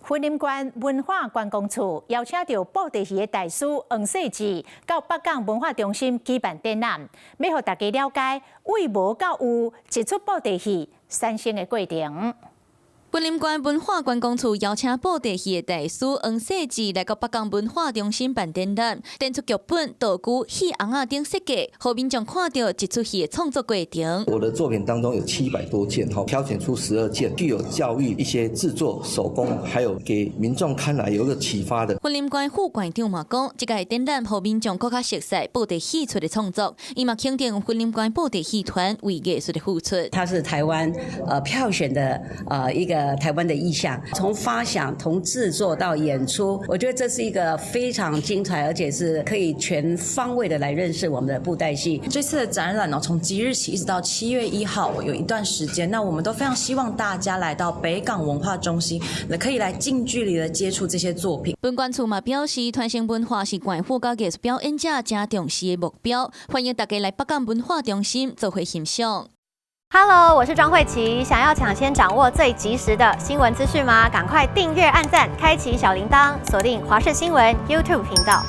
雲林縣文化觀光處邀請著布袋戲的大師黃世志到北港文化中心舉辦展覽，欲予大家了解對無到有一齣布袋戲產生的過程。雲林縣文化觀光處邀請布袋戲的大師黃世志來到北港文化中心辦展覽，展出劇本、道具、戲尪仔等設計，予民眾看著一齣戲的創作過程。我的作品當中有700多件，哈，挑選出12件具有教育一些製作手工，還有給民眾看來有一個啟發的。雲林縣副縣長嘛講，這個展覽予民眾閣較熟悉布袋戲出的創作，伊嘛肯定雲林縣布袋戲團為藝術的付出。它是台灣票選的一個台灣的意象，從發想、從製作到演出，我覺得這是一個非常精彩，而且是可以全方位的來認識我們的布袋戲。這次的展覽呢，從即日起一直到7月1號，有一段時間，那我們都非常希望大家來到北港文化中心，可以來近距離的接觸這些作品。文管處嘛表示，傳承文化是縣府佮藝術表演者誠重視的目標，歡迎大家來北港文化中心做伙欣賞。 Hello，我是莊慧琪。想要搶先掌握最及時的新聞資訊嗎？趕快訂閱、按讚、開啟小鈴鐺，鎖定華視新聞 YouTube 頻道。